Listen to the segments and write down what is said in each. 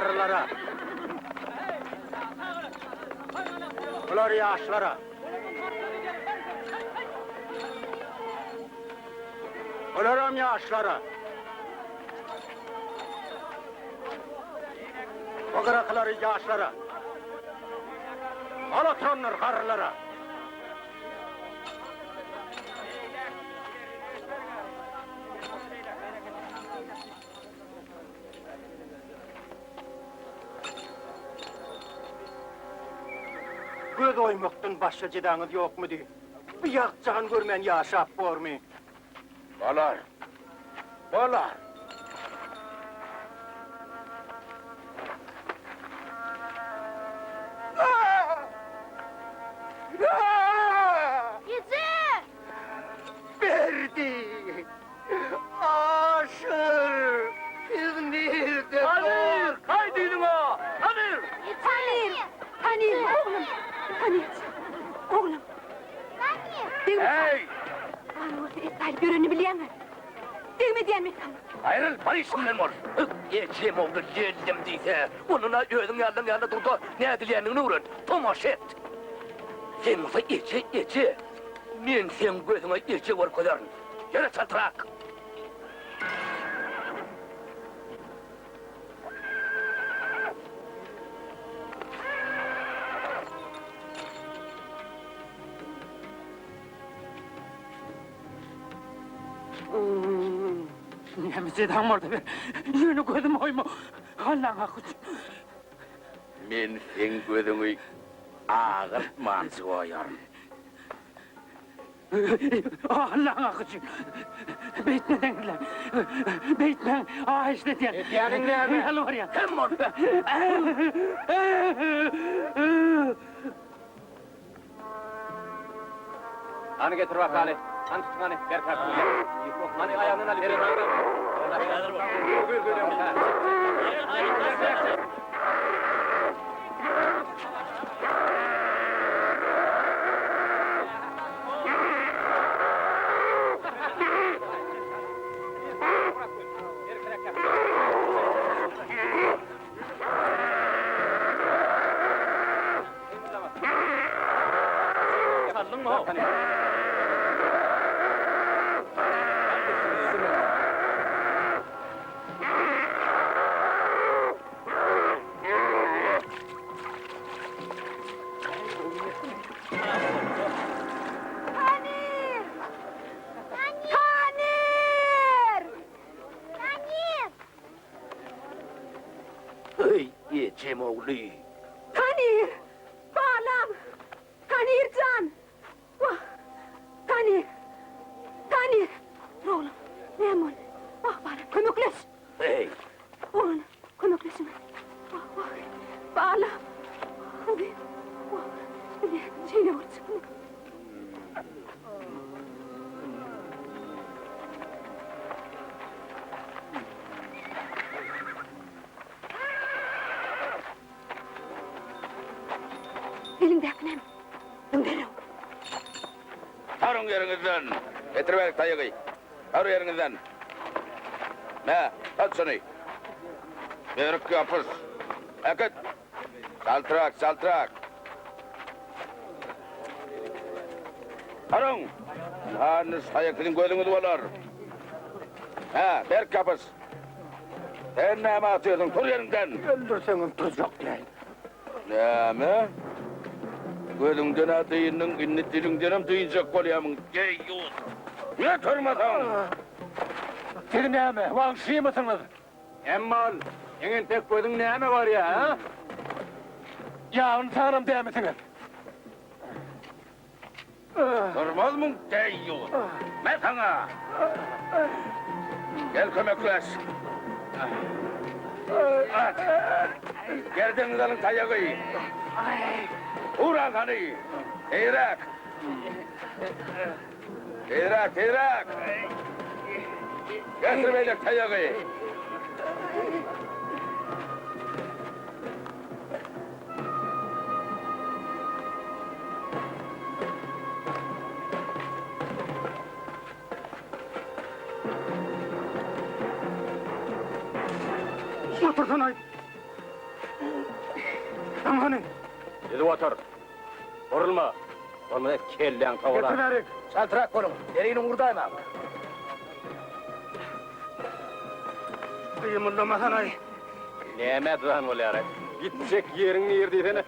garrylara. Bular ýaşlara. Bularam ýaşlara. Bu gyrakylary ýaşlara. Al oturanlar garrylara. Göz oýmakdan başga jezaňyz ýokmudy? Bu ýagtjagan görmän ýaşap bormy? Bolar. Bolar. Eje! Berdi! Aşyr! Siz nirde Tanir! Haý diýdiň-a! Tanir! Tanir! Tanir, oglum! Tanir, oglum! Degme! Hey! Bar bolsa et aýlyp ýörenini bilýäňmi? Degme diýýän men saňa! Aýryl, bar işiňden bol! Ejem ogly geldim diýse, onda-da özüň ýalylaryň ýanynda dur-da, nädilýändigini öwren, tomaşa et! Sen bolsa eje, eje! Men seň gözüňe eje görkezerin! Ýöre çaltrak! Näme jezaň bolsa ber, ýöne gözümi oýma, Allaň haky üçin. Men seň gözüňi agyrtmanjyk oýaryn. Allaň haky üçin. Beýtmeseňizle. Beýtmäň, haýyşt edýän. Edýäniň näme? Ýalbarýan. Kim bol? Hany getir bakaly. Hany tutuň hany. Ber kartyny. Hany aýagyndan al. Gül gül. Tanir! Tanir! Tanir! Eý, ejem ogly! Tanir! Balam! Tanir jan! Wah! Tanir! Tanir! Dur oglum, näme boldy? Wah, balam, kömekleş! Eý! Oglum, kömekleşiň. Wah, wah, balam! Hadi, wah, ine, şeýle boljakmy? Eliňdäki näme? Zyň derrew. Turuň ýeriňizden! Getiriberiň taýagy. Tur ýeriňizden! Me, tut şuny! Berk ýapyş! Äkit! Çaltrak, çaltrak! Turuň! Ynha, indi şu taýak siziň gözüňiz bolar. Hä, berk ýapyş! Sen näme atyrsyň, tur ýeriňden! Öldürseňem turjak däl. Näme? Gözüňden-ä dyndyň, indi diliňdenem dynjak bolýamyň, deýýus! Niýe turmasaň? Siz näme, wagşymysyňyz? Emmal, seň entek gözüň näme görýä, hä? Ýagyny sagram dämisiňiz? Durmazmyň, deýýus? Me saňa! Gel kömekleş! At! Gerdeniňizi alyň taýagy! Uraň hany! Tizräk! Tizräk, tizräk! Getir beýleki taýagy! Otursana! Daň hany. Düzüp otur. Burulma. Bolmasa kelläň togalar. Getir bärik. Çaltrak boluň. Deriniň urdaýmaň. Gymyldamasana-aý. Nämä dyzan bolýar-aý? Gitjek ýeriň nir diýsene.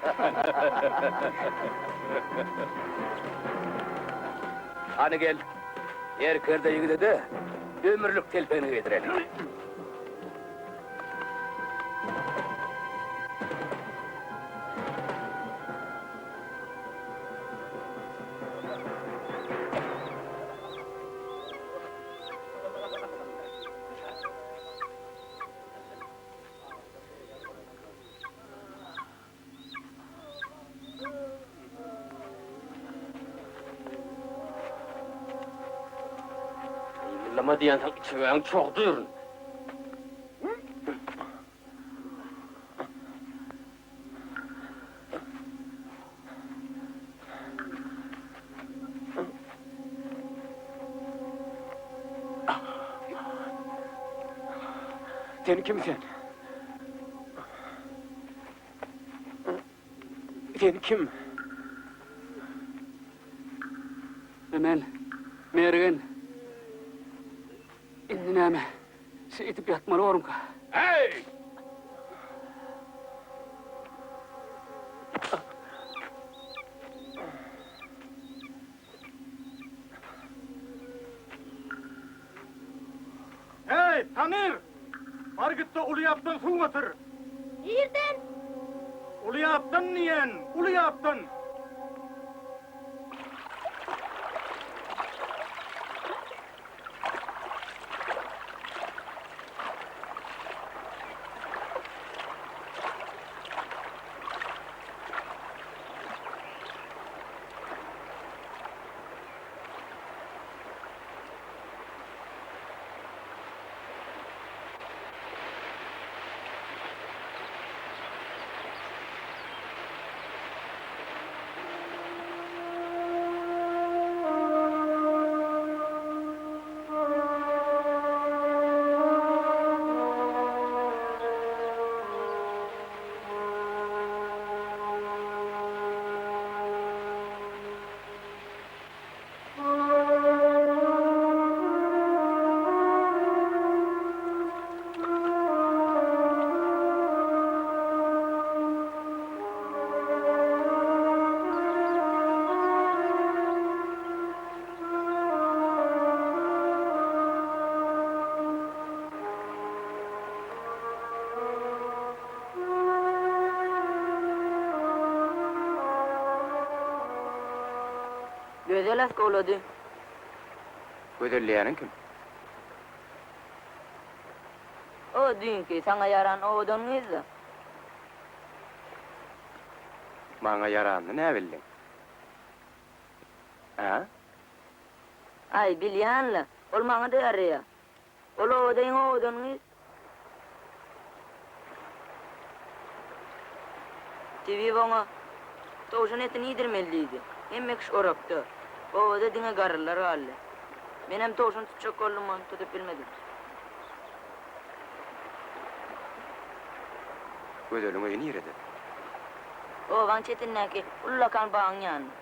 Hany gel. Erkerde ýigide-de ömürlik telpegini geýdireli. Gymyldama diýensoň içegäň çogduryn. Sen kim sen? Sen kim? Men Mergen. Indi näme? Şeýdip ýatmaly borumka? Heý! Heý, Tanyr! Bar git-de uly ýapdan suw getir. Nirden? Uly ýapdan diýen, uly ýapdan. Gözel askowlady. Gözelleýäniň kim? O düýnki saňa ýaran owadan gyz-da. Maňa ýaranyny näbildiň? Hä? Aý, bilýän-le, ol maňa-da ýaraýar. Ol obada iň owadan gyz. Tebip oňa, Towşan etini iýdirmeli diýdi. Hemme kişi orakda. Obada diňe garrylar galdy. Menem towşan tutjak boldum, ony tutup bilmedim. Gözeliň öýi nirede? Obaň çetindäki ullakan bagyň ýanynda.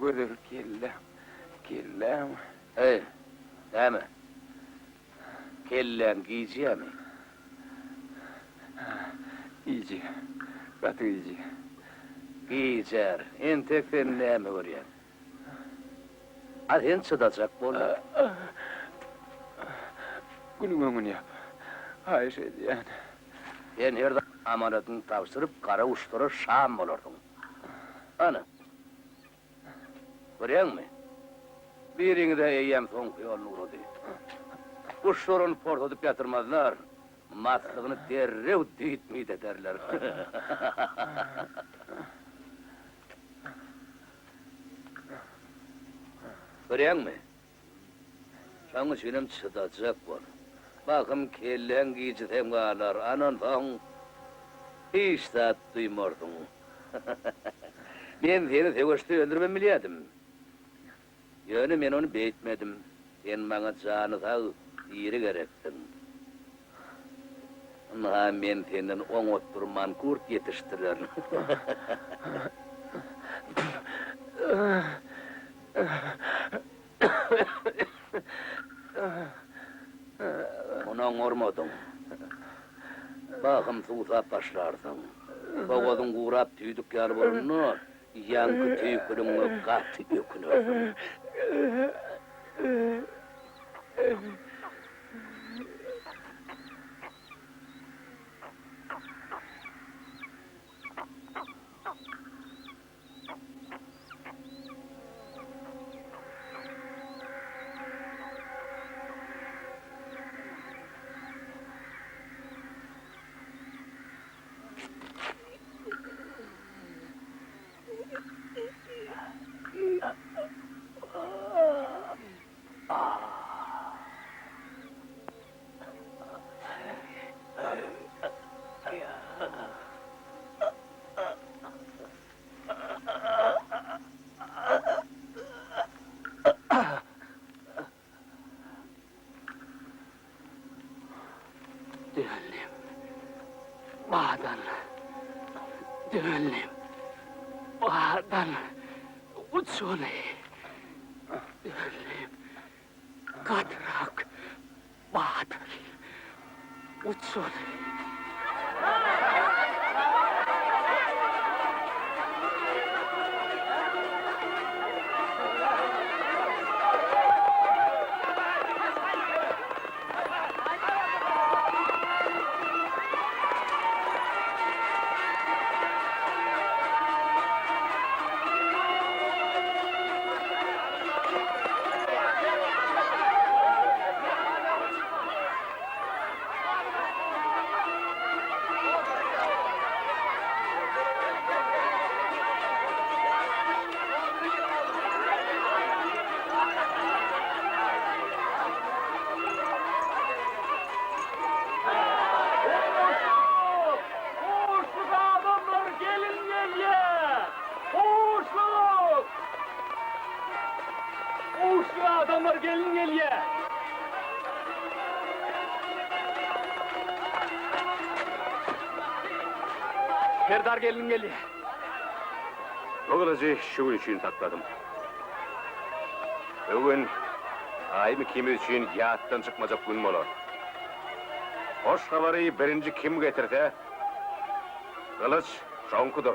Gözel kelläm, kelläm. Eý, näme? Kelläň gijýämi? Gijýär, gaty gijýär. Gijär. Entek sen näme görýäň? A sen çydajak bol. Günüň öňüni ýap. Haýyş edýän. Sen her zat amanadyny tabşyryp, gara guşlara şam bolarsyň. Ana. Görýäňmi? Biriňiz-ä eýýäm soňky ýoluny ugrady. Guşlar ony porsadyp ýatyrmazlar. Maslygyny derrew düýt-müýt ederler. Görýäňmi? Şoň üçinem çydajak bol. Bahym kelläň gijisem galar, anonsoň hiç zat duýmarsyň. Men seni söweşde öldüribem bilýärdim. Ýöne men ony beýtmedim. Sen maňa jany sag, diri gerekdiň. Ynha, men senden oňat bir mankurt ýetişdirerin. Muny oňarmadyň. Bahym suwsap başlarsyň. Bogazyň gurap tüýdük ýaly bolanda, ýaňky tüýküligiňe gaty ökünersiň. Döndüm. Badan. Döndüm. Badan. Uçuny. Döndüm. Gatyrak. Badyr. Uçuny. Buşluk adamlar gelin gelýär! Buşluk! Buşluk adamlar gelin gelýär! Serdar gelin gelýär. Bu gylyjy şu gün üçin sakladym. Bu gün Aýym ikimiz üçin ýatdan çykmajak gün bolar. Hoş habary birinji kim getirse, gylyç şoňkudyr.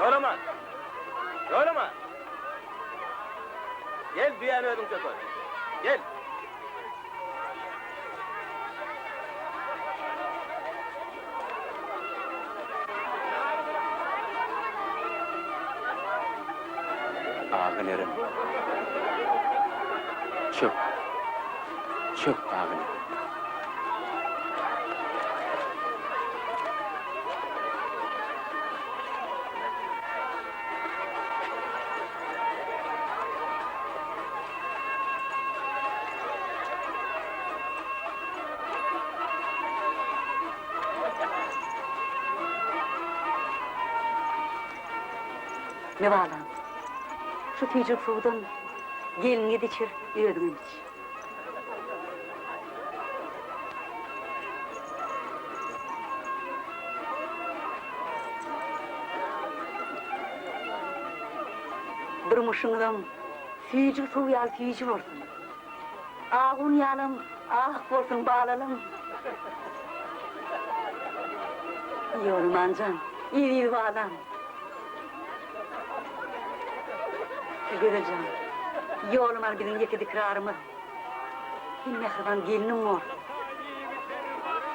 Ýolaman! Ýolaman! Gel, düýäni özüň söker. Gel! Agynerem. Çök. Çök Agynerem. Mebalam. Şu süýjük suwdan gelniňe-de içir, özüňem iç. Durmuşyňyzam süýji suw ýaly süýji bolsun. Ak un ýalam ak bolsun balalam. Ýolman jan, eziz balam. Gözel jan, Ýolman biziň ýeke dikrarymyz. Sen mähriban gelnim bol.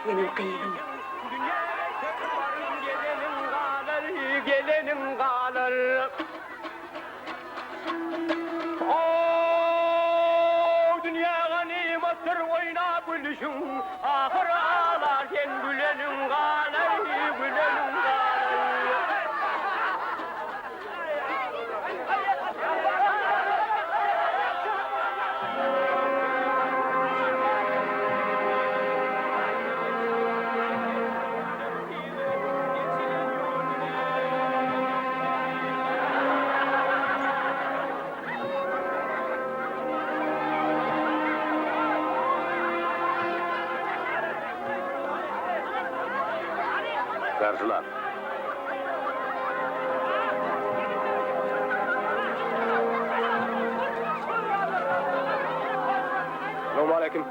Senem gyzym. Geleniň galar. Dünýä ganymatdyr oýnap gülüşiň, Ahyr alar sen güleniň galar, güleniň galar. Garşylaň. Salowmaleýkim.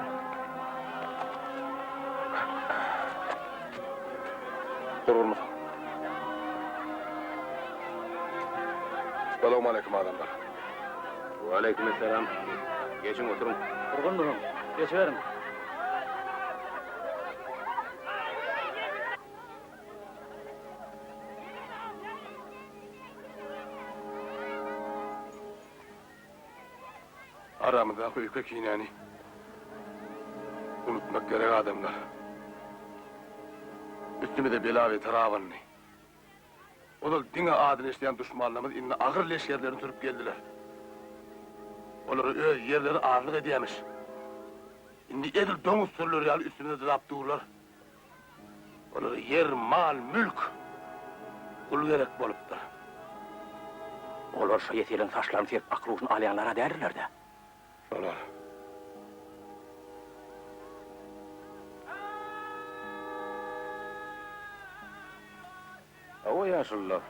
Gurgunmysyň? Salowmaleýkim adamlar. Waleýkimessalam. Geçiň oturyň. Gurgunmysyň? Geçiberiň. Aramyzdaky öýke-kinäni unutmak gerek adamlar. Üstümize bela-beter abandy. Ozal diňe adyny eşidýän duşmanlarymyz indi agyr leşgerlerini sürüp geldiler. Olara öz ýerleri azlyk edýämiş. Indi edil doňuz sürüleri ýaly üstümize dyzap durlar. Olara ýer, mal, mülk, gul gerek bolupdyr. Olar şo ýesirleriň saçlaryny syryp akyl huşuny alýanlar-a däldirler-dä? Şolar. Hawa, ýaşulular.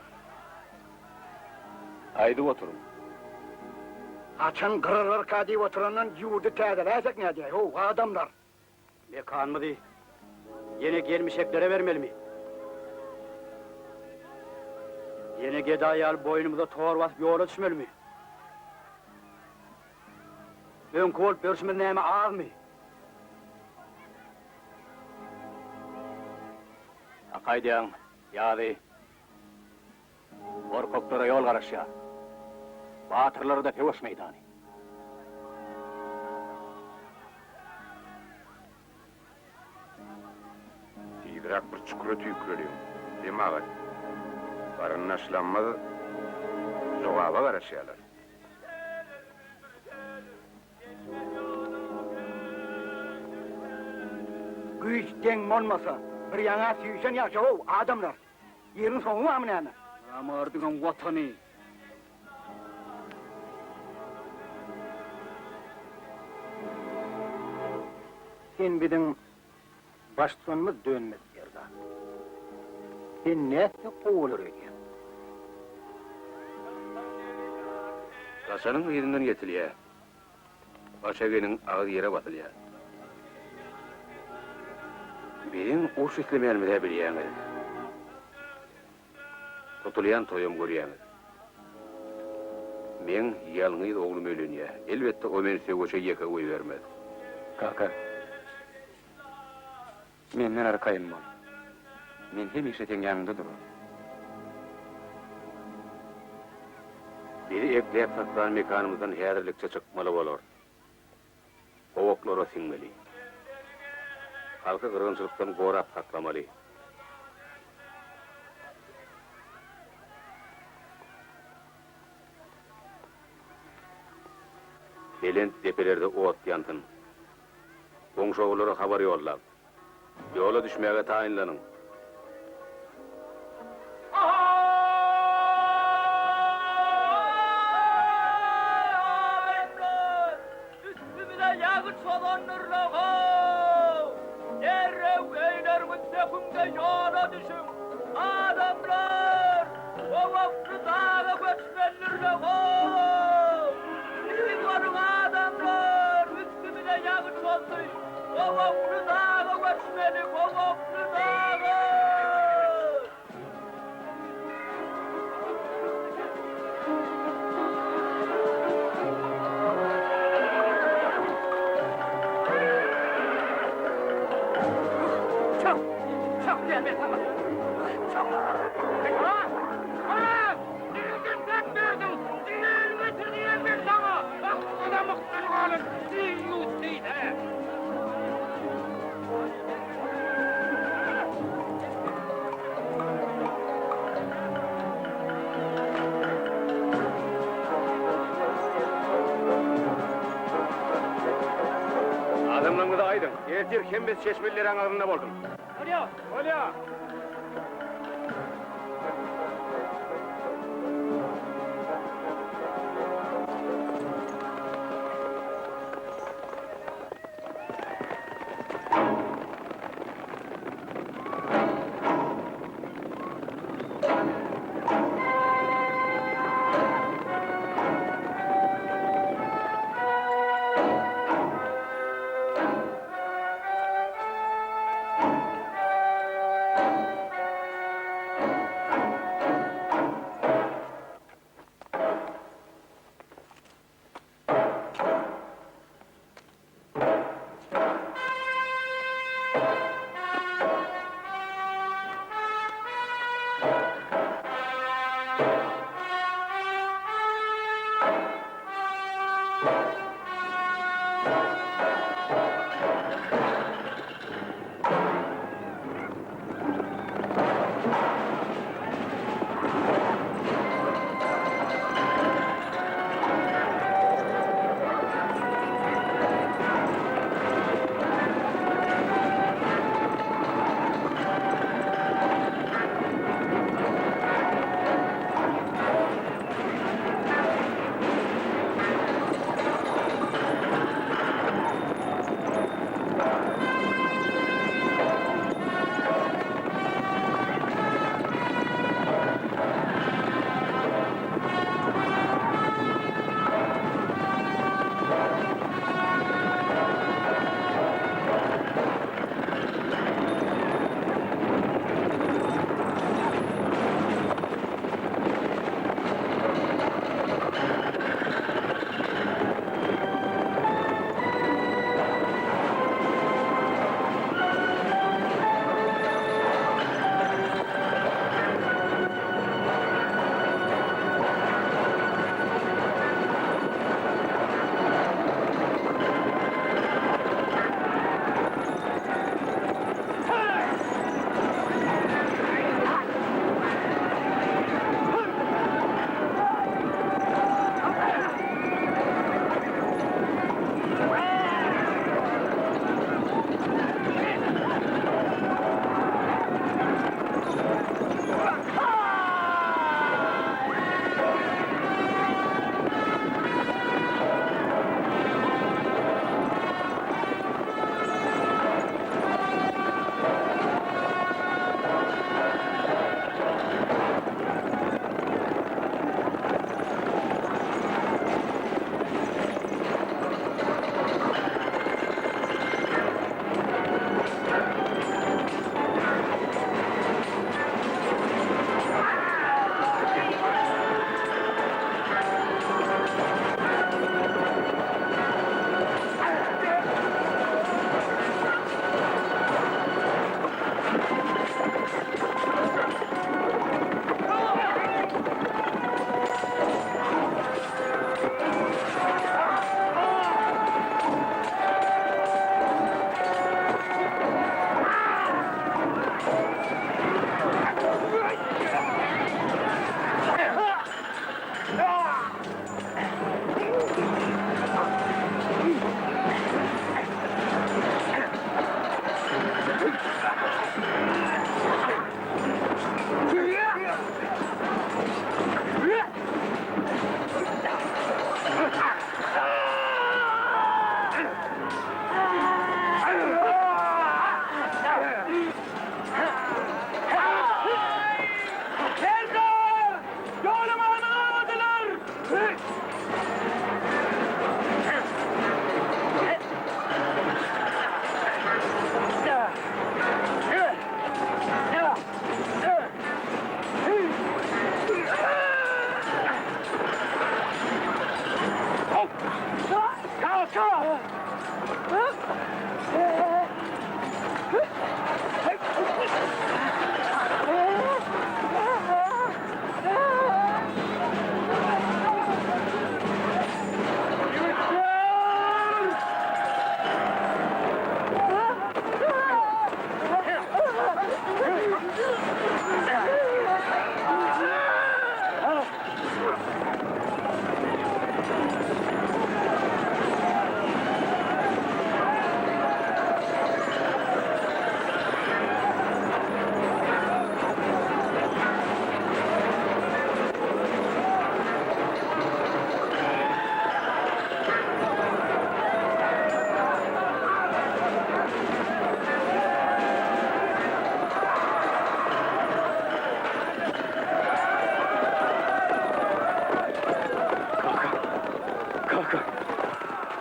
Aýdyp oturyň. Haçan gyrylarka diýip oturandan ýurdy täzeläýsek nädýäý-how, adamlar? Mekanymyzy ýene gelmişeklere bermelimi? Ýene gedaý ýaly boýnumyza tor basyp ýola düşmelimi? Öňki bolup ýörşümiz näme azmy? Hak aýdýaň, Ýazy. Gorkaklara ýol garaşýar. Batyrlara-da söweş meýdany. Tizräk bir çukura tüýküreliň, jemagat. Garyndaşlarymyz jogaba garaşýarlar. Güýç deň bolmasa, bir ýaňa süýşen ýagşy-how, adamlar! Ýeriň soňy barmy näme? Namardyňam watany. Sen biziň baştutanymyz Dönmez serdar. Sen nätse gowy bolar öýdýäň? Gaçanyň yzyndan ýetilýär. Baş egeniň agyz ýere basylýar. Biziň uruş islemeýänimiz-ä bilýäňiz. Tutulýan toýam görýäňiz. Meň ýalňyz oglum öýlenýär. Elbetde, o meni söweşe ýeke goýbermez. Kaka, menden arkaýyn bol. Men hemişe seň ýanyňda duraryn. Bizi ekläp-saklan mekanymyzdan häzirlikçe çykmaly bolar. Gowaklara siňmeli. Halky gyrgynçylykdan gorap saklamaly. Belent depelerde ot ýansyn. Goňşobalara habar ýollaň. Ýola düşmäge taýynlanyň. ýagy çozandyrla how! Derrew öýleriňizi söküň-de ýola düşüň! Adamlar! Gowakly daga göçmelidirle how! Tiz boluň adamlar! Üstümize ýagy çozdy! Gowakly daga göçmeli, Gowakly daga! Çök! Çök diýen men saňa! Çök! Ha! Ha! Nireden sen berdiň? Dil getir diýen men saňa! Akgyzamykdan galan deýýus diýse! Adamlaryňyza aýdyň, ertir hemmesi çeşmeli deräň agzynda bolsun. Bolýa! Bolýa!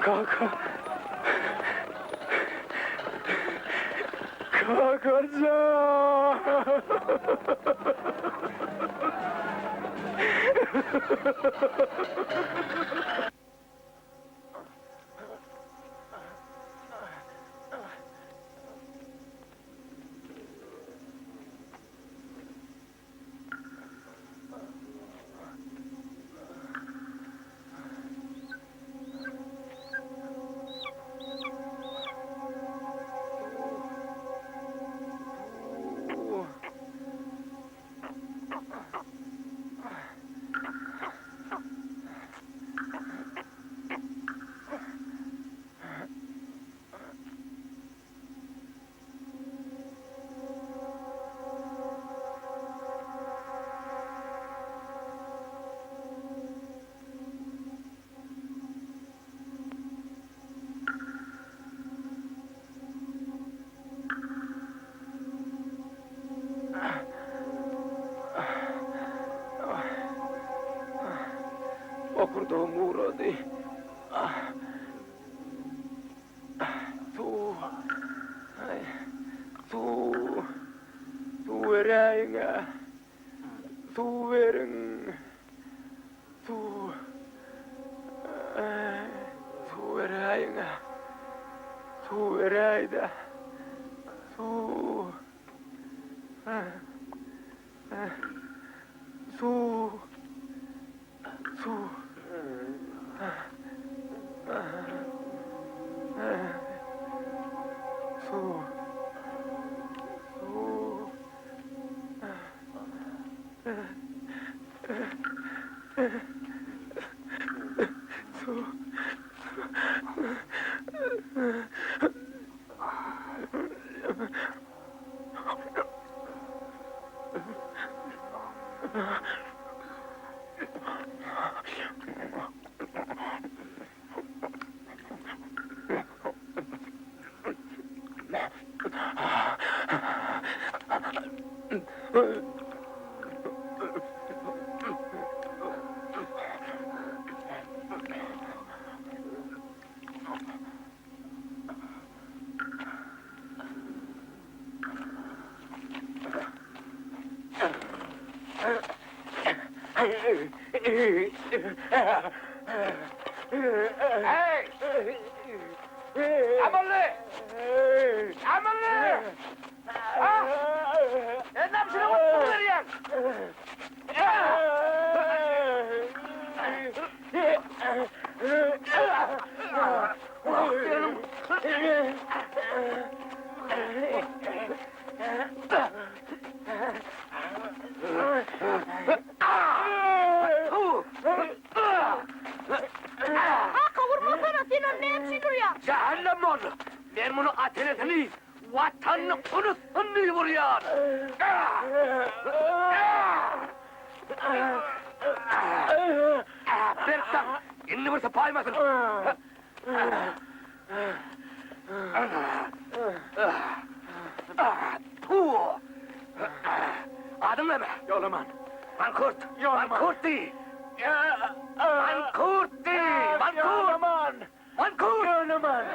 Kaka. Kaka jan. Bokurdagym gurady. Suw. Aý. Suw. Suw beräýiň-ä. Suw beriň. Suw. Aý. Suw beräýiň-ä. Suw beräý-dä. Suw. Suw. Suw. Suw. Suw. Suw. Hey! Amally! Amally! Ah! Sen näme şuna oturyp berýäň? Kaka urmasana, sen ony näme üçin urýaň? Jähennem bol! Men muny ata-enesini, watanyny unutsun diýip urýan! Berk daň! Indi bir sypaýmasyn! Adyň näme? Ýolaman. Mankurt. Ýolaman. Mankurt diý. Mankurt diý. Mankurt. Ýolaman. Mankurt. Ýolaman.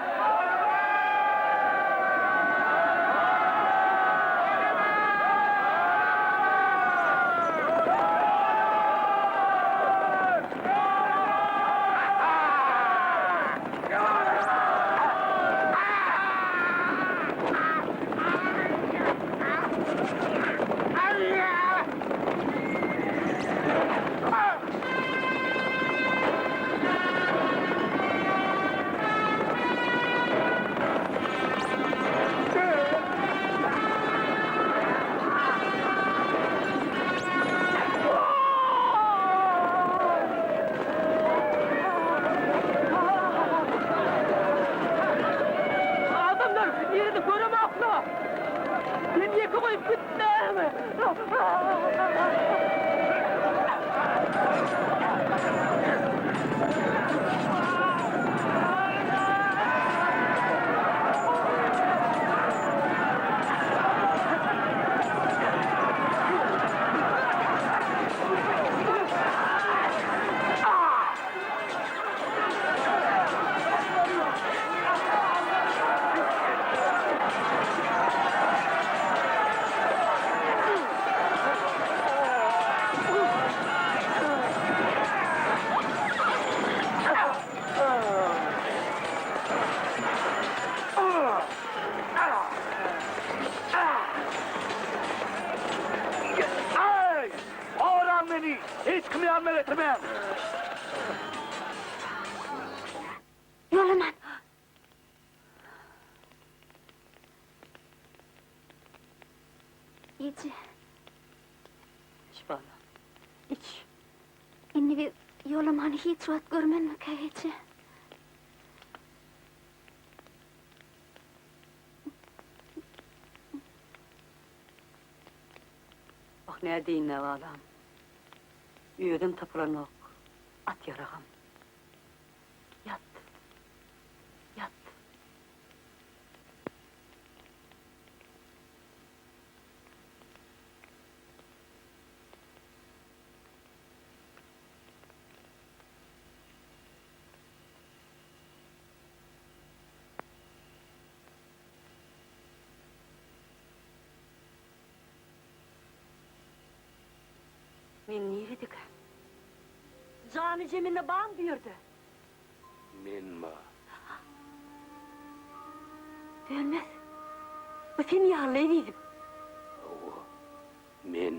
Eje. Iç balam, iç. Indi biz Ýolamany hiç wagt görmenmikä eje? Wah, nädeýin-dä balam. Özem tapylanok, at-ýaragam. Ýat. Ýat. Men niredekäm? Jany jemende barmy bu ýerde? Men bar. Dönmez. Bu sen ýaly ezizim. Hawa, men.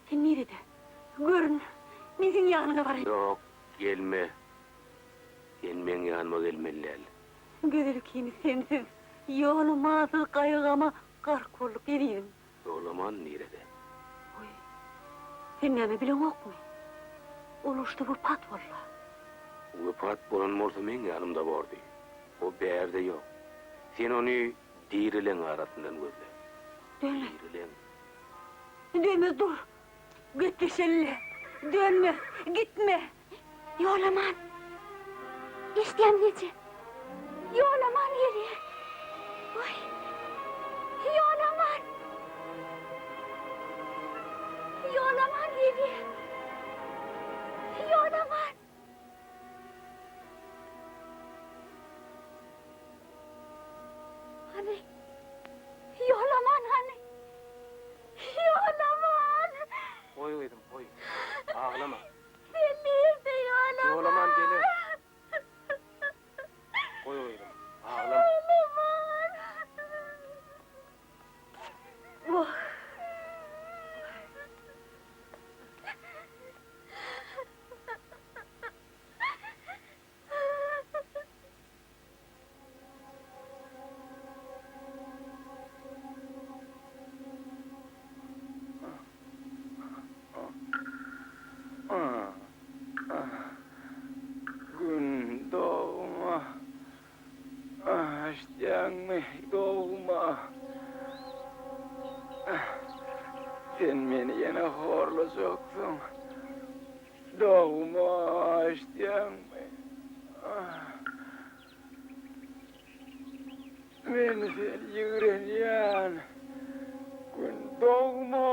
Sen nirede? Görün. Men seň ýanyňa baraýyn. Ýok, gelme. Sen meň ýanyma gelmeli däl. Gözel ikimiz sensiz, ýolamasyz gaýgy-gama gark bolduk, ezizim. Ýolaman nirede? Goý, sen näme bileňokmy? Ol uruşda wepat boldy. Wepat bolan bolsa meň ýanymda bordy. O bärde ýok. Sen ony dirileň arasyndan gözle. Dönmez. Dirileň. Dönmez dur. Gepleşeli. Dönmez. Gitme. Ýolaman. Eşidýäňmi eje? Ýolaman gelýär. Waý. Ýolaman. Ýolaman gelýär. Ýolaman. Hany? Ýolaman hany? Ýolaman! Goý gyzym, goý. Aglama. Sen nirde Ýolaman? Ýolaman geler. Goý gyzym, aglama. Ýolaman! Wah! Gün dogma, eşidýäňmi, dogma. Sen meni ýene horlajaksyň. Dogma, eşidýäňmi? Men seni ýigrenýän. Gün dogma.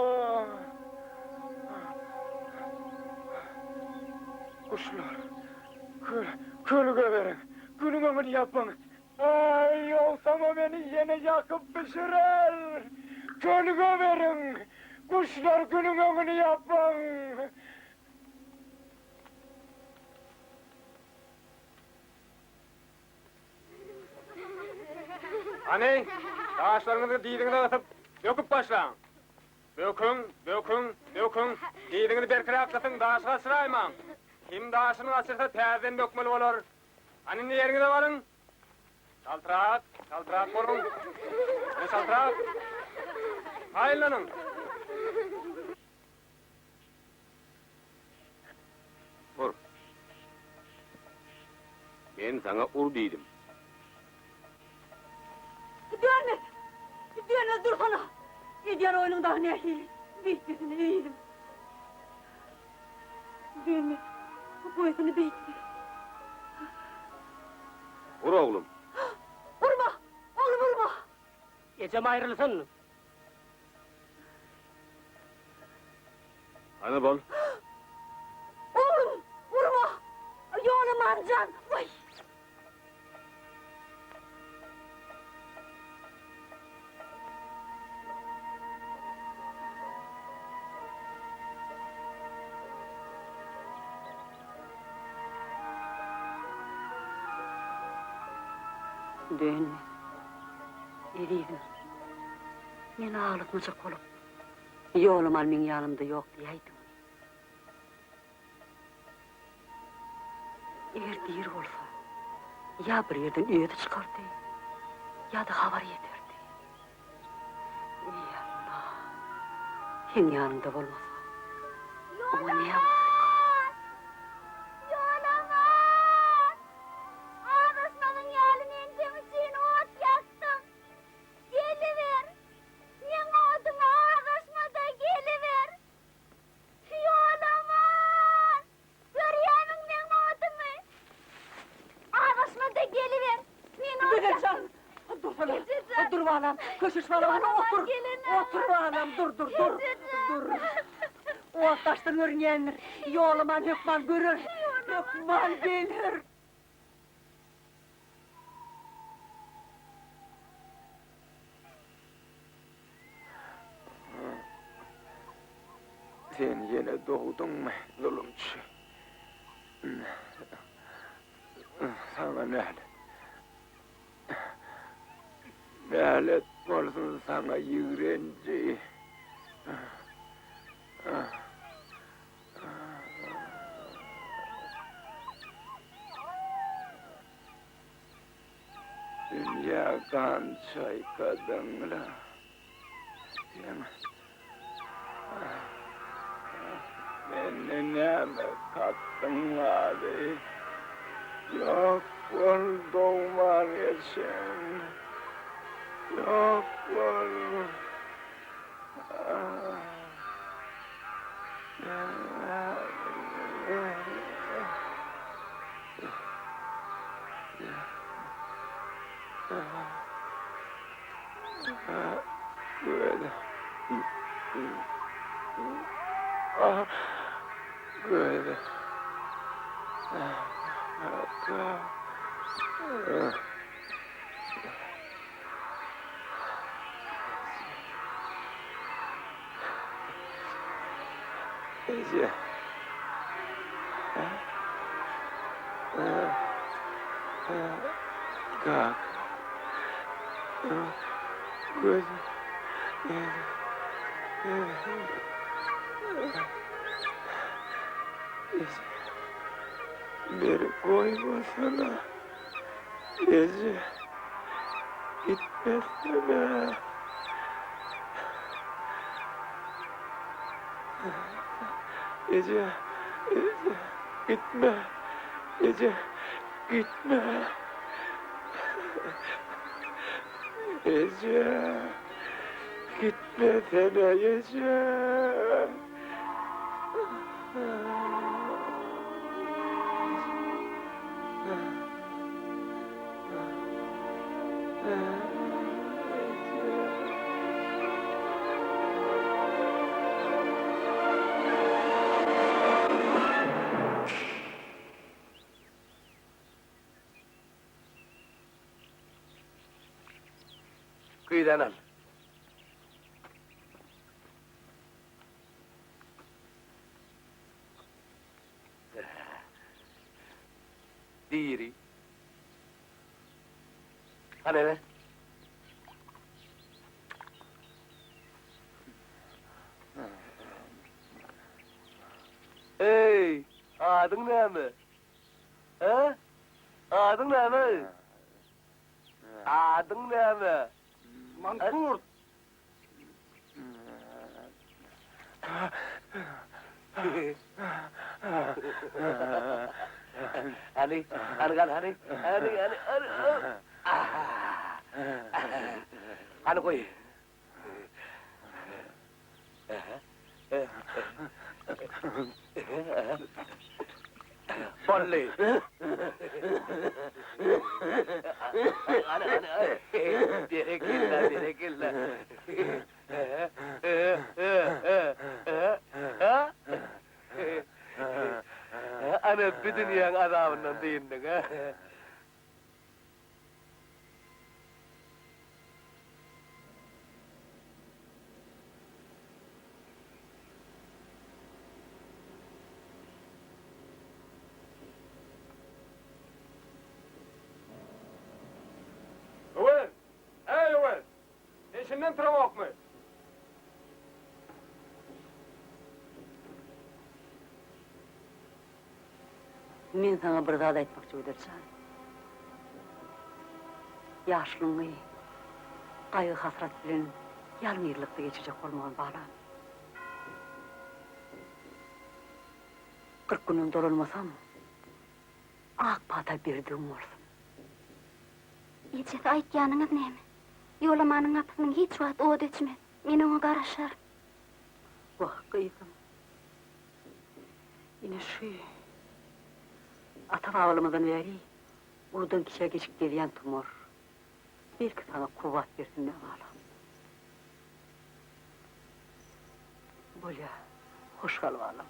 Guşlar, köl, kölge beriň. Günüň öňüni ýapyň. Aý, ýogsam-a meni ýene ýakyp bişirer. Kölge beriň. Guşlar, günüň öňüni ýapyň. Hany, daşlaryňyzy dyzyňyza gysyp, döküp başlaň. Döküň, döküň, döküň, dyzyňyzy berkiräk gysyň, daşy gaçyraýmaň. Kim daşyny gaçyrsa, täzeden dökmeli bolar. Hany indi ýeriňize baryň. Çaltrak, çaltrak boluň. Hany çaltrak. Taýynlanyň. Ur. Men saňa ur diýdim. Dönmez! Dönmez dursana! Edýän oýnuň dagy nähili? Beýtmesene eýilim. Dönmez. Goýsana beýtme. Ur oglum. Urma! Oglum urma! Ejem aýrylsyn. Hany bol. Oglum, urma! Ýolaman jan, waý! Dönme, ezizim. Meni aglatmajak bolup, Ýolaman meň ýanymda ýok diýäýdiňmi? Eger diri bolsa, ýa bir ýerden özi çykardy, ýa-da habar ýeterdi. Eý, Alla! Seň ýanyňda bolmasa, oňa näme bolduka? Ýolaman! Azaşmazyň ýaly men seň üçin ot ýakdym. Geliber! Meň oduma azaşma-da geliber! Ýolaman! Görýämiň meň odumy? Azaşma-da geliber! Men ot Gözel jan! Dursana! Dur balam, köşeş balam, hany otur! Otur balam, dur, dur, dur! Dur! Ot daşdan görünýändir. Ýolaman hökman görer, hökman geler. Sen ýene dogduňmy, zulumçy? Saňa nälet. Nälet bolsun saňa ýigrenji. Dünýä gan çaýkadyň-la. Sen mende näme tapdyň bary? Ýok bol dogman geçen. Ýok bol. Eje. Kaka. Göz. Eje. Beni koymasana. Eje. Gitmesene. Eje. Eje. Gitme. Eje. Gitme. Eje. Gitmesene eje. Güýzäni al. Diri. Hany ber. Eý, adyň näme? Hä? Adyň näme? Adyň näme? Mankurt! Hany, hany gal, hany, hany, hany, hany, hany goý. Boldy. Hany, hany, hany. Berekella, berekella. Ana, bu dünýäň azabyndan dyndyň, a? Öwez! Eý, Öwez! Sen şindem turaňokmy? Men saňa bir zat aýtmakçy Gözel jan. Ýaşlygyňy gaýgy-hasrat bilen ýalňyzlykda geçirjek bolmagyn balam. 40 günden dolanmasam, ak pata berdigim bolsun. Ejesi aýtýanyňyz näme? Ýolamanyň gapysynyň hiç wagt ody öçmez. Men oňa garaşaryn. Wah, gyzym. Ine şu ata-babalarymyzdan bäri uludan kiçä geçip gelýän tumar. Belki saňa kuwwat bersin meň balam. Bolýa, hoş gal balam.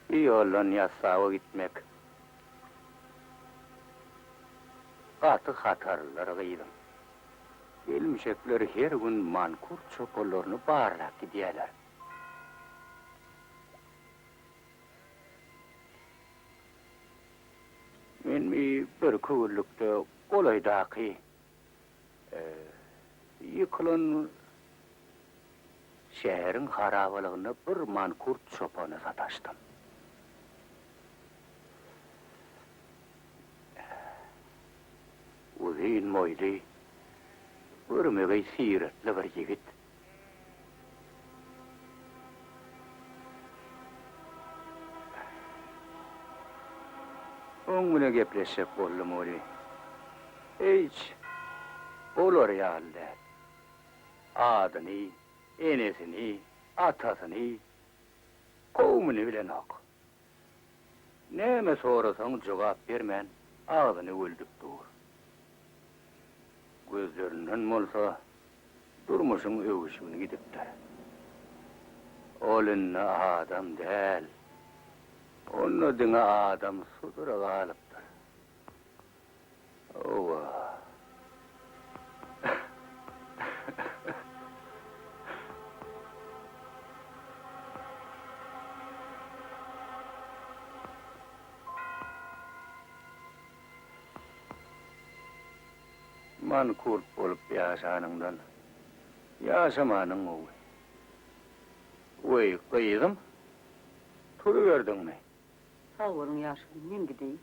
Bu ýoldan Ýassawa gitmek gaty hatarlydyr, gyzym. Gelmişekler her gün mankurt çopanlaryny barlap gidýärler. Men birki günlükde golaýdaky ýykylan şäheriň harabalygynda bir mankurt çopana sataşdym. Uzyn boýly, görmegeý syratly bir ýigit. Oň bilen gepleşjek boldum weli, hiç bolar ýaly däl. Adyny, enesini, atasyny, kowumyny bilenok. Näme sorasaň jogap bermän agzyny güldüp dur. Gözlerinden bolsa durmuşyň öwüşgini gidipdir. Ol indi adam däl. Onda diňe adam sudury galypdyr. Hawa. Mankurt bolup ýaşanyňdan, ýaşamanyň gowy. Weý, gyzym, turuberdiňmi? Sag boluň, ýaşuly, men gideýin.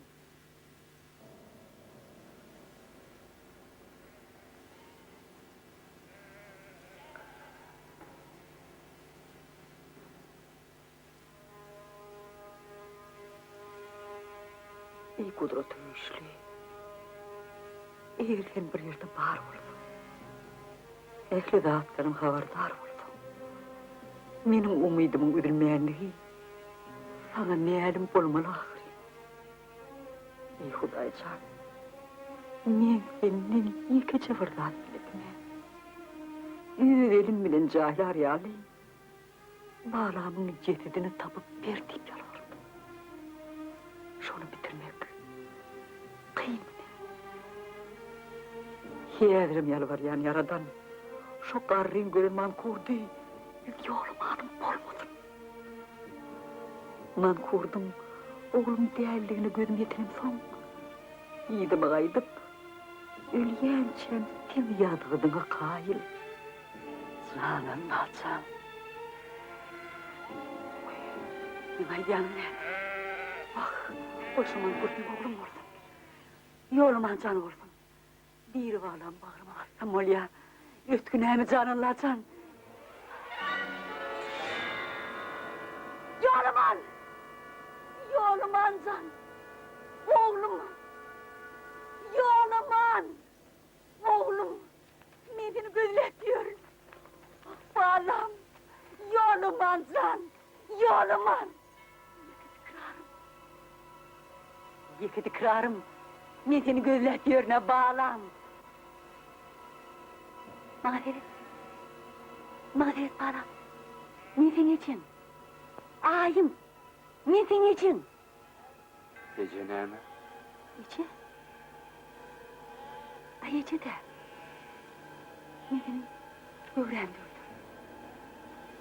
Eý gudraty güýçli! Eger sen bir ýerde bar bolsaň, ähli zatdan habardar bolsaň, meniň umydymyň üzülmänligi saňa mälim bolmaly ahyryn. Eý Hudaý jan, men senden ýekeje bir zat diledim-ä. Öz elim bilen jaýlar ýaly, Balamyň jesedini tapyp ber diýip ýalbardym. Şony bitirmek kynmy näme? Häzirem ýalbarýan Ýaradan, şo garryň gören mankurdy Ýolamanym bolmasyn. Mankurdyň oglum däldigine gözüm ýetirensoň, yzyma gaýdyp, ölýänçäm seň ýazgydyňa kaýyl. Jan Allajan. Goý, meň aýdýanym näme? Wah, goý şo mankurdyň oglum bolsun. Ýolaman jan bolsun. Diri balam bagryma bassam bolýa. Öt günämi jan Allajan. Ýolaman! Ýolaman jan! Oglum! Ýolaman! Oglum! Men seni gözläp ýörün. Balam! Ýolaman jan! Ýolaman! Ýeke dikrarym. Ýeke dikrarym. Men seni gözläp ýörün-ä, balam. Maňa seret. Maňa seret, balam. Men seň ejeň. Aýym. Men seň ejeň. Eje näme? Eje? Aý eje-dä. Men seniň göwrämde öldüm.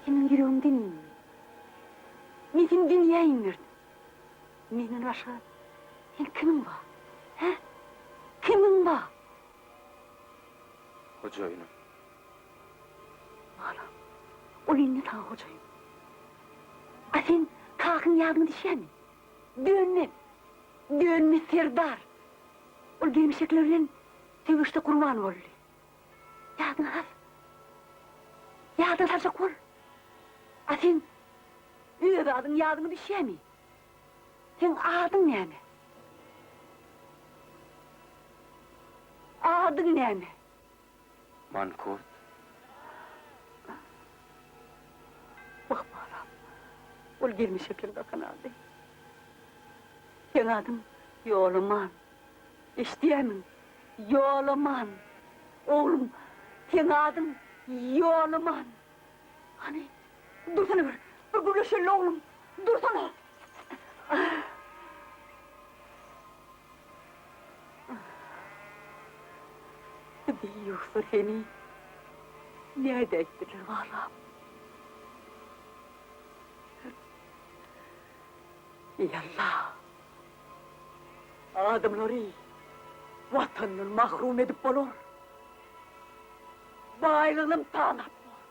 Sen meniň ýüregimden indiň. Men seni dünýä indirdim. Menden başga seň kimiň bar? Hä? Kimiň bar? Hojaýynym. Balam, ol indi saňa hojaýyn. A sen kakyň ýadyňa düşýärmi? Dönmez! Dönmez serdar! Ol gelmişekler bilen söweşde gurban boldy. Ýadyňa sal. Ýadyňa saljak bol. A sen öz adyň ýadyňa düşýärmi? Seň adyň näme? Adyň näme? Mankurt. Wah, balam, ol gelmişekler gakan aldy. Seň adyň Ýolaman. Eşidýärmiň? Ýolaman! Oglum, seň adyň Ýolaman. Hany, dursana bir, bir gürleşeli oglum, dursana! Deýýuslar seni nädäýipdirler, balam? Eý, Alla! Adamlary Watandan mahrum edip bolar. Baýlygynam talap bolar.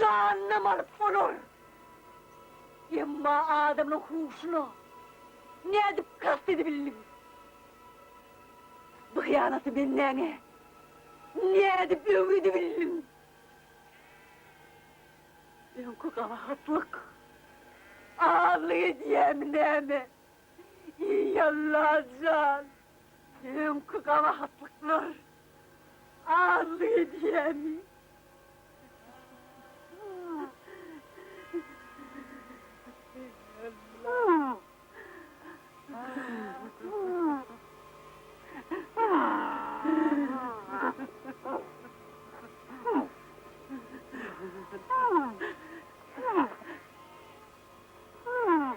Janynam alyp bolar. Emma adamlaň huşuna nädip kast edibildiň? Bu hyýanaty bendäňe nädip öwredibildiň? Öňki gabahatlyk azlyk edýämi näme? Eý, Allajan! Öňki gabahatlyklar azlyk edýämi?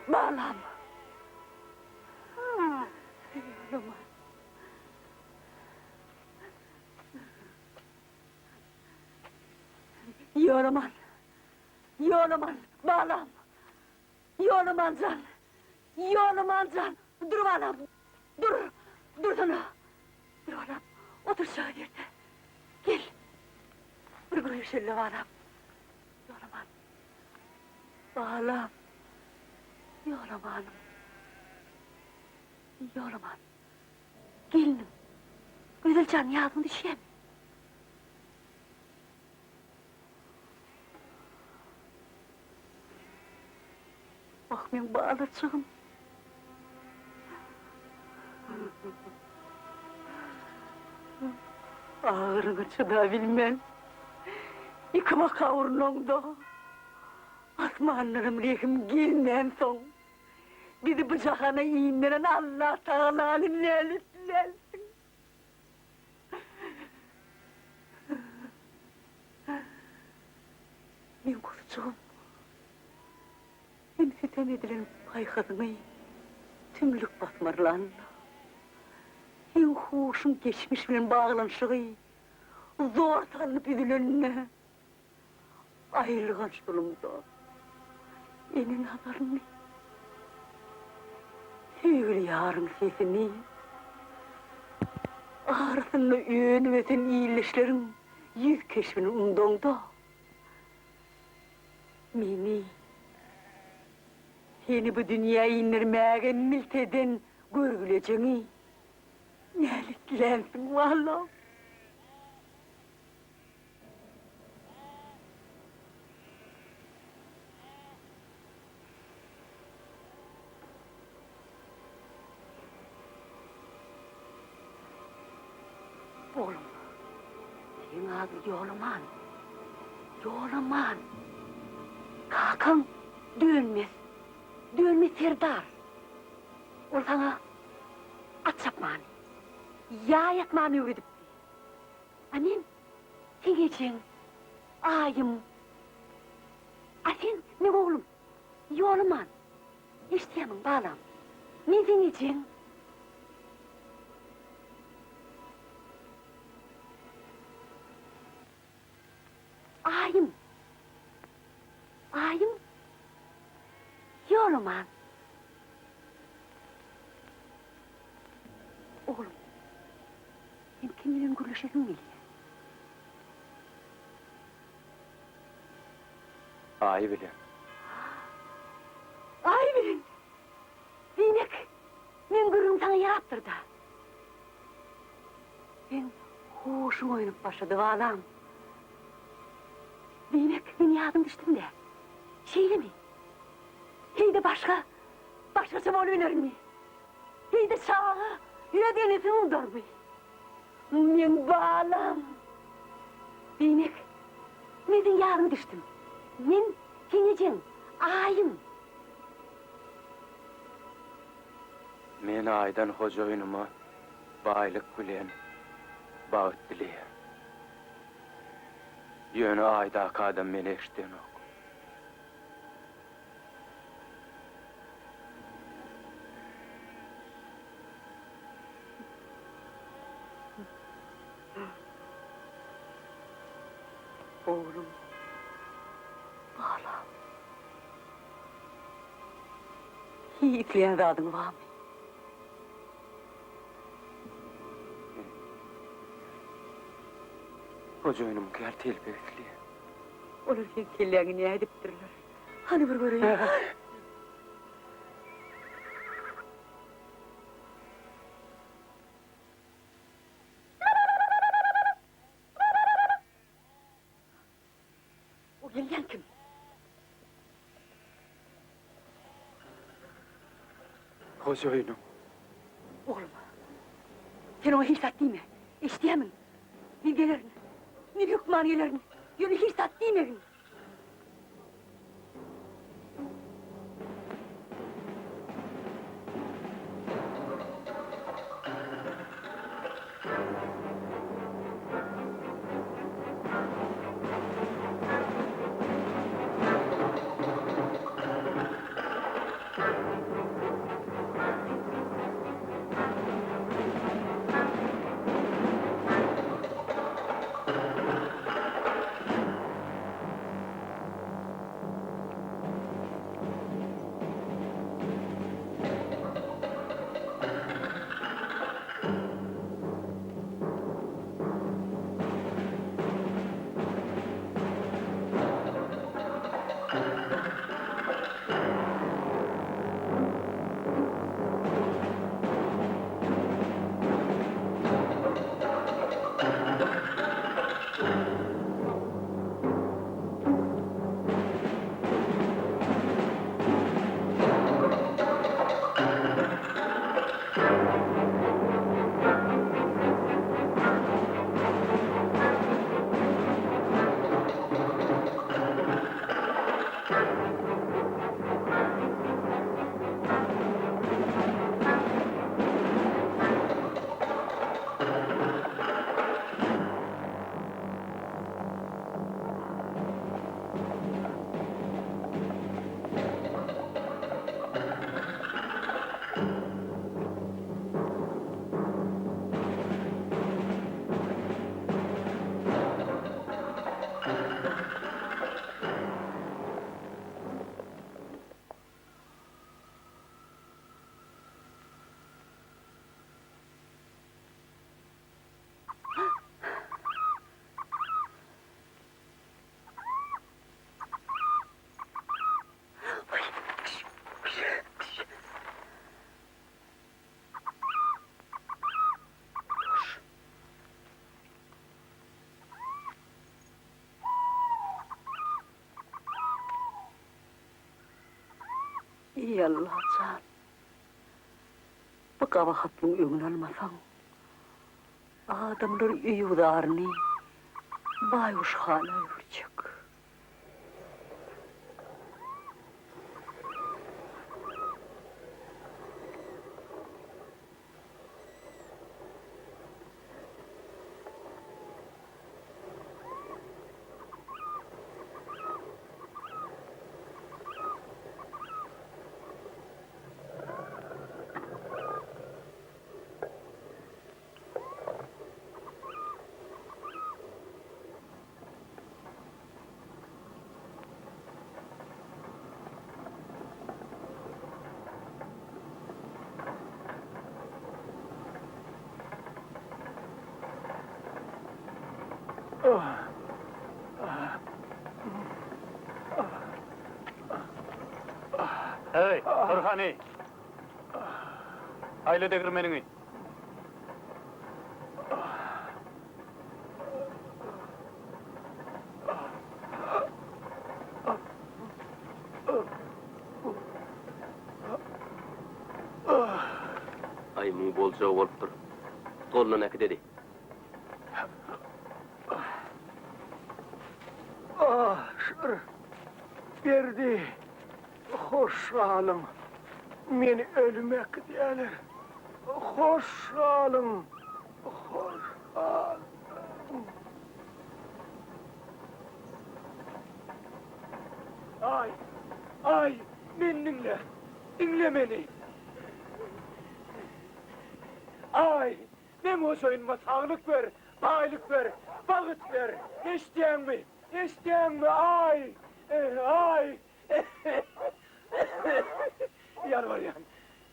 Balam! Ýoluma. Ýolaman! Ýolaman, balam! Ýolaman jan! Ýolaman jan! Dur balam! Dur! Dursana! Dur balam! Otur şaga ýerde. Gel! Bir gürleşeli balam. Ýolaman. Balam. Ýolamanym. Ýolaman. Gelnim. Gözel jan ýadyňa düşýämi? Wah, meň balajygym. Agyryňa çydabilmän, ikibaka urnaňda, asmandanam rehim gelmänsoň, bizi bu jahana inderen Allatagalany näletlärsiň. Meň guzujygym, sen sütem edilen paýhasyňy tümlük basmarlanda, seň huşuň geçmiş bilen baglanyşygy zor salnyp üzülende, aýrylganç zulumda ene nazaryny, söýgüli ýaryň sesini, arasynda önüp-ösen ildeşleriň ýüz keşbini undaňda, meni, seni bu dünýä indirmäge milt eden görgülejeňi näletlänsiň, balam. Oglum, seň adyň Ýolaman. Ýolaman. Kakaň Dönmez. Dönmez serdar. Ol saňa at çapmany, ýaý atmany öwredipdi. A men seň ejeň, aýym. A sen meň oglum, Ýolaman. Eşidýärmiň, balam? Men seň ejeň. Aýym. Aýym. Ýolaman. Oglum, sen kim bilen gürleşesiň gelýär? Aý bilen. Aý bilen! Diýmek, meň gürrüňim saňa ýarapdyr-da. Seň huşuň oýnup başlady, balam. Diýmek, men ýadyň düşdüm-dä. Şeýlemi? Heý-de başga, başgaça bolubilermi? Heý-de çaga öz enesini undarmy? Meň balam! Diýmek, men seň ýadyňa düşdüm. Men seň ejeň, Aýym. Men Aýdan hojaýynyma baýlyk bilen bagt dileýän. Ýöne Aýdaky adam meni eşidenok. Oglum, balam. Isleýän zadyň barmy? Hojaýynym gel telpek isleýär. Olar seň kelläňi nädipdirler? Hany bir göreýin. O gelýän kim? Hojaýynym. Oglum, sen oňa hiç zat diýme. Eşidýärmiň? Men gelerin. Men hökman gelerin. Ýöne hiç zat diýmegin. Eý Allajan! Bu gabahatlyň öňüni almasaň, adamlar öý-uzaryny baýguş hala öwürjek. Hey, dur hany. Aýla degirmeniňi. Aý, muň boljagy bolupdyr. Golundan äkideli. Ah, şyr. Berdi. Hoş galyň. Meni ölüme äkidýärler. Hoş galyň. Hoş galyň. Aý, aý, meni diňle. Diňle meni. Aý, meň hojaýynyma saglyk ber, baýlyk ber, bagyt ber. Eşidýäňmi? Eşidýäňmi? Aý, aý. Ýalbarýan,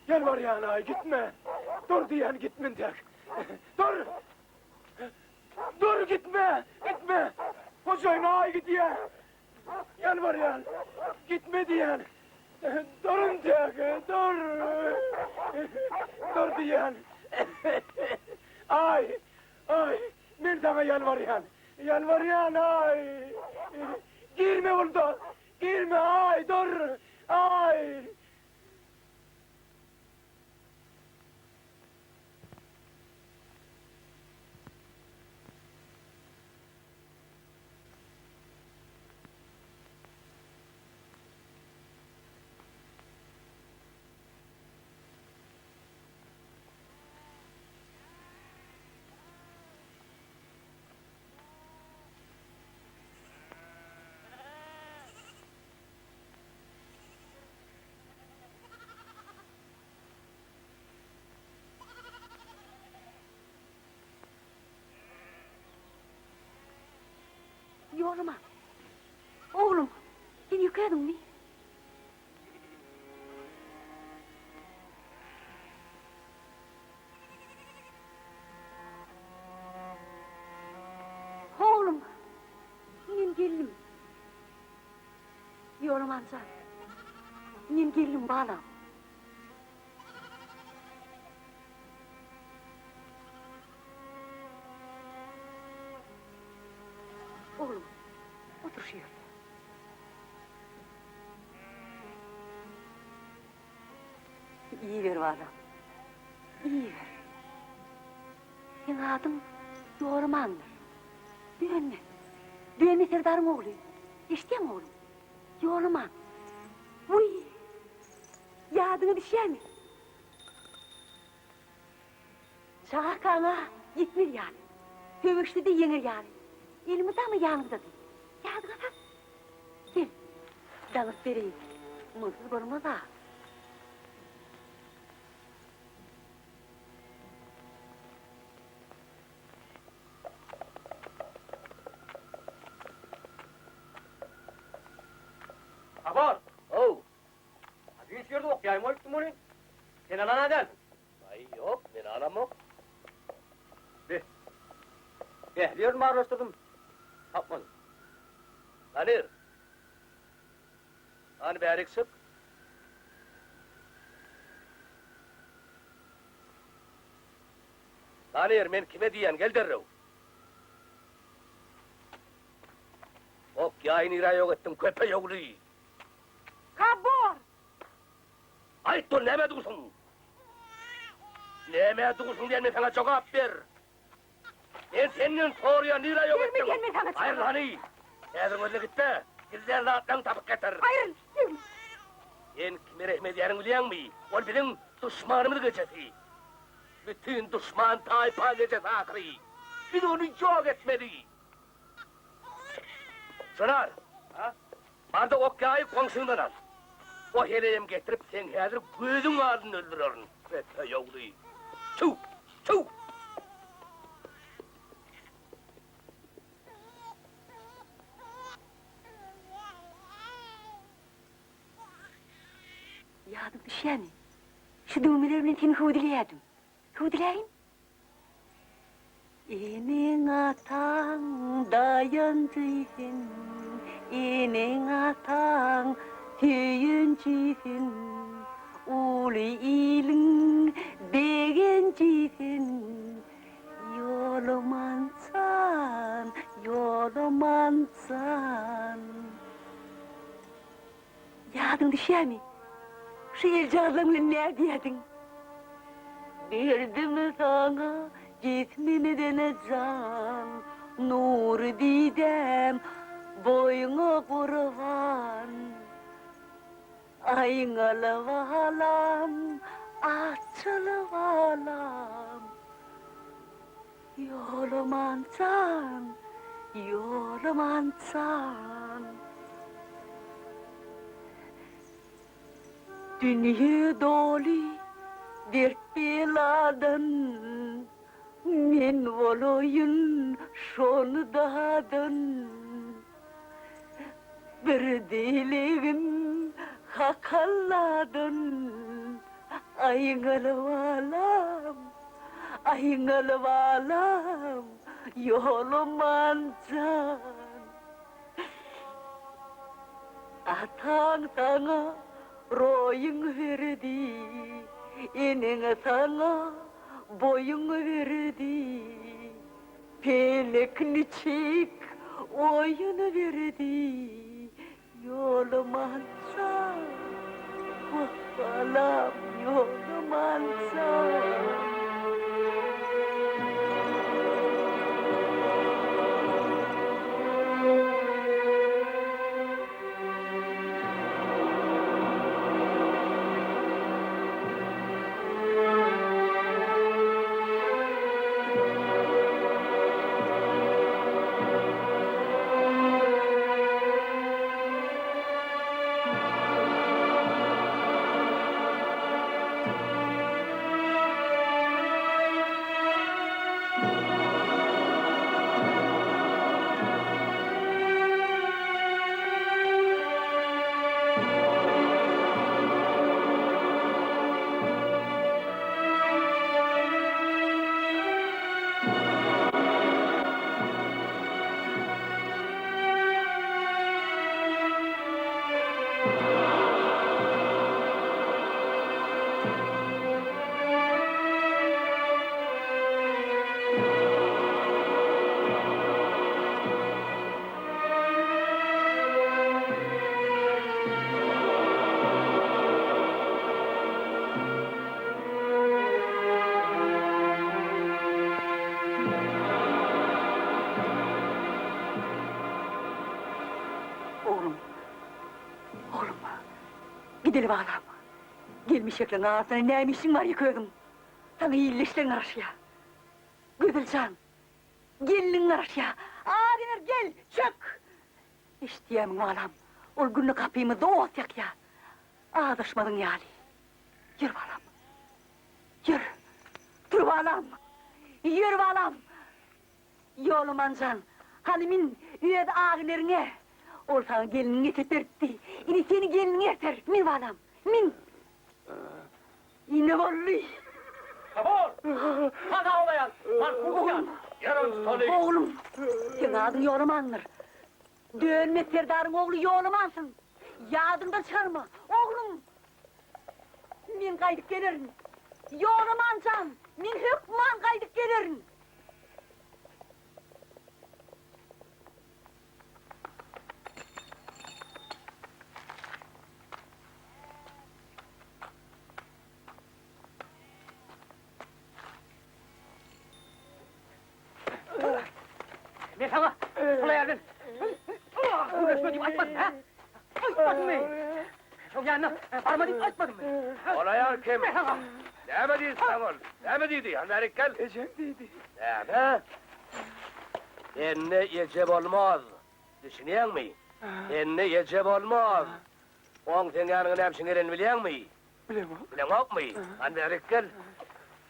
ýalbarýan, aý, gitme. Dur diýýän, gitme entek. Dur! Dur, gitme, gitme. Hojaýyn aý gidýär. Ýalbarýan, gitme diýýän. Dur entek, dur. Dur diýýän. Aý, aý, men saňa ýalbarýan. Ýalbarýan, aý. Girme onda, girme, aý, dur, aý. Ýoluma. Oglum, sen ýökädiňmi? Oglum, men geldim. Ýolaman jan, men geldim balam. Oglum, otur şu ýerde. Iýiber balam, iýiber. Seň adyň Ýolamandyr. Dönme. Dönme serdaryň ogly. Eşidýäňmi oglum? Ýolaman. Wiý! Ýadyňa düşýärmi? Çagakaňa ýetmez ýaly, söweşde-de ýeňer ýaly, elmydama ýanyňdady. Ýadyňa sal. Gel, daňyp bereýin. Munsyz bolmaz-a. Habar! How! A düýn şu ýerde ok ýaýym bolupdym welin, sen alan-a dälsiň. Aý, ýok, men alamok. Be, ähli ýerini barlaşdyrdym, tapmadym. Hany, hany bärik çyk. Hany, men kime diýýän, gel derrew. Ok ýaýy nirä ýok etdiň, köpeý ogly? Kabor! Aýt ol nämä dursuň? Nämä dursuň diýen men saňa jogap ber. Men senden soraýan nirä ýok etdiň? Berme diýen men saňa jogap. Aýryl hany. Häziriň özünde git-de, gizlän zatlaryňy tapyp getir. Aýryl, degme. Sen kime rehim edýäriňi bilýäňmi? Ol biziň duşmanymyz gejesi. Bütin duşman taýpa gejesi ahyry. Biz ony ýok etmeli. Şonar, bar-da ok-ýaýy goňşyňdan al. O heleýem getirip, seň häzir gözüň alnynda öldürerin, köpek ogly. Tüw! Tüw! Ýadyň düşýärmi? Şu düwmeler bilen seni hüwdüleýärdim. Hüwdüläýin. Eneň ataň daýanjy sen, Eneň ataň söýenji sen, Uly iliň begenji sen, Ýolaman jan, Ýolaman jan. Ýadyň düşýärmi? Şu eljagazlaň bilen nädýärdiň? Berdim saňa jismimden jan, Nury didäm boýuňa gurban. Aýňaly balam, açyl balam, Ýolaman jan, Ýolaman jan. Dünýe doly dert-beladan, Men bolaýyn şony dadan. Bir dilegim Hak Alladan, Aýňaly balam, aýňaly balam, Ýolaman jan. Ataň saňa roýuň berdi, Eneň saňa boýuň berdi. Pelek niçik oýun berdi, Ýolaman jan, wah balam, ýolaman jan. Oglum, oglum, gideli balam. Gelmişekleň arasynda näme işiň bar ýeke özüň? Saňa ildeşleriň garaşýar. Gözel jan, gelniň garaşýar. Agener gel, çök! Eşitýämiň balam, ol günde gapymyzda ot ýakýar. Azaşmazyň ýaly. Ýör balam. Ýör. Tur balam. Ýör balam. Ýolaman jan, hany min öz agneriňe. Ol saňa gelnini getirip beripdi. Indi seni gelniňe erter. Min balam, min. Ine boldy. Sabor! Sada olaýan, Markusýan! Ýer ony tutaly! Oglum, seň adyň Ýolamandyr. Dönmez serdaryň ogly Ýolamansyň. Ýadyňdan çykarma, oglum! Men gaýdyp gelerin. Ýolaman jan, men hökman gaýdyp gelerin. Men saňa şol aýal bilen gürleşme diýip aýtmadym, hä? Aýtmadymmy? Şoň ýanyna barma diýip aýtmadymmy? Ol aýal kim? Men saňa. Näme diýdi saňa ol? Näme diýdi? Hany bärik gel. Ejem diýdi. Näme? Sende eje bolmaz. Düşünýäňmi? Sende eje bolmaz. Oň seň ýanyňa näme üçin gelenini bilýäňmi? Bilemok. Bileňokmy? Hany bärik gel.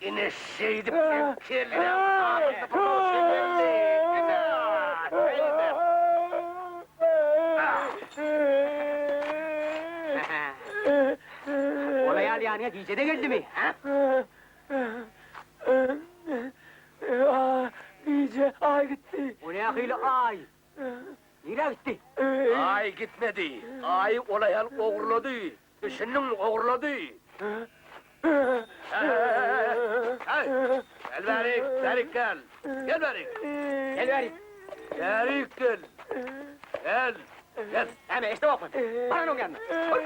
Ine şeýdip seň kelläň agyryp geldi. Ine, şeýdip. Ol aýal ýanyňa gije-de geldimi, hä? Gije aý gitdi. O nähili aý? Nirä gitdi? Aý gitmedi. Aýy ol aýal ogurlady. Düşündiňmi, ogurlady. Häý, gel bärik, bärik gel. Gel bärik. Gel bärik. Bärik gel. Gel, gel. Näme, eşidemokmy? Bar onuň ýanyna. Bar.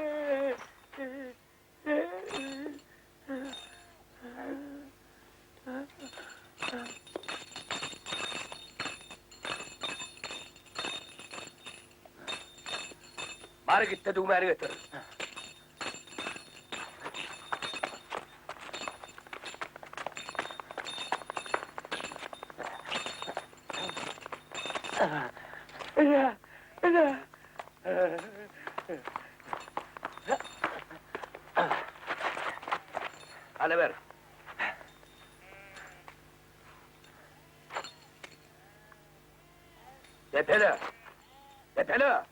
Bar git-de düwmäni getir. Hany ber. Depele! Depele!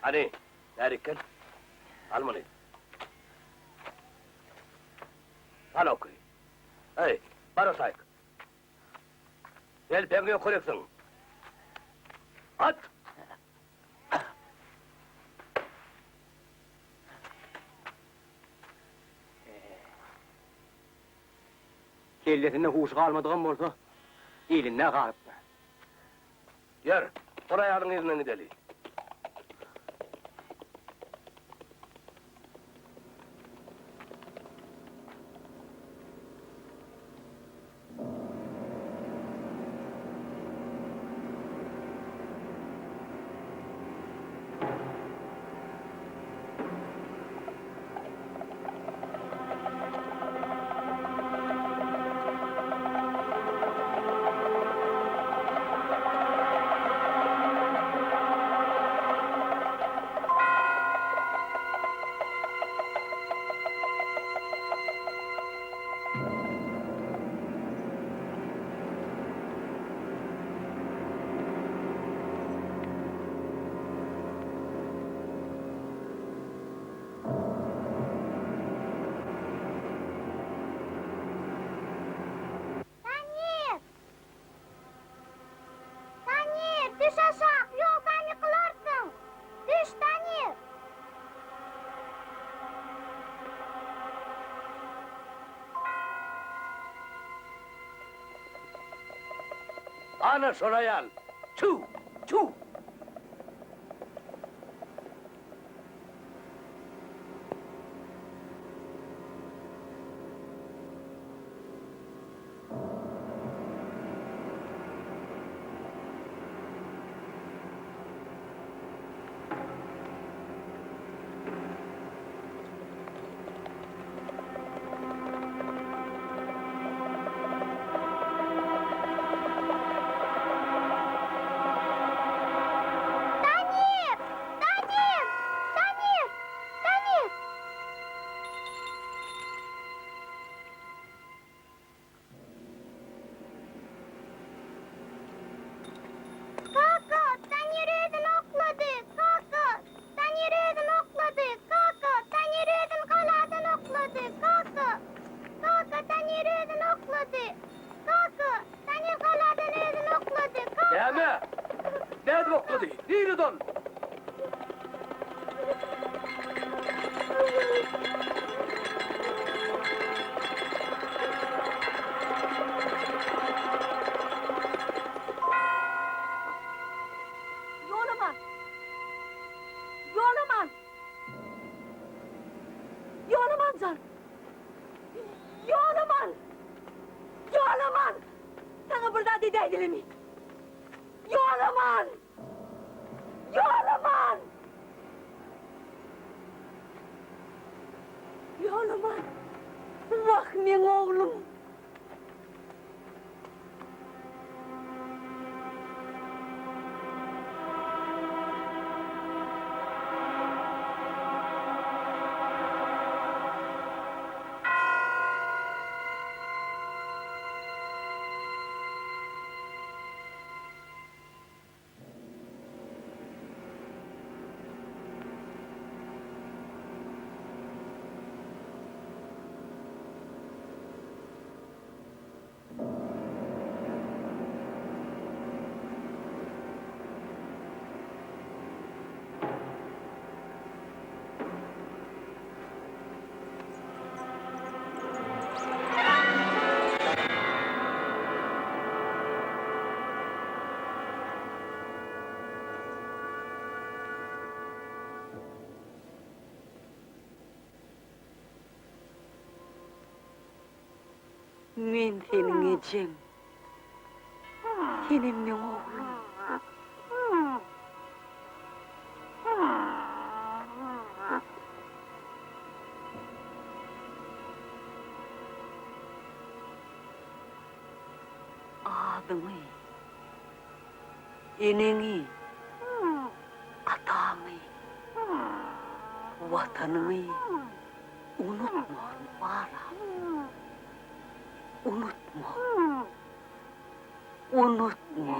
Hany, bärik gel. Al muny. Al oky. Eý, bar otaýyk. Telpegiňi ýokary zyň. At! Kellesinde huşy galmadygam bolsa, elinde galypdyr. Ýör, ol aýalyň yzyndan gideli. Tanir! Tanir, düş aşak, ýoldan ýykylarsyň! Düş, Tanir! Ana şol aýal! Tüw! Tüw! Tanir! Tanir! Tanir! Tanir! Kaka, Tanir özüni oklady! Kaka, Tanir özüni oklady! Kaka, Tanir özüni galadan oklady! Kaka! Kaka, Tanir özüni oklady! Kaka, Tanir galadan özüni oklady! Kaka! Näme? Nädip oklady? Nirede ol? Ýolaman! jan! Ýolaman! Ýolaman! Saňa bir zat edäýdilimi? Ýolaman! Ýolaman! Ýolaman! Wah, meň oglum! Men seniň ejeň. Senem meň oglum. Adyňy, eneňi, ataňy, Watanyňy unutman balam. Unutma. Unutma.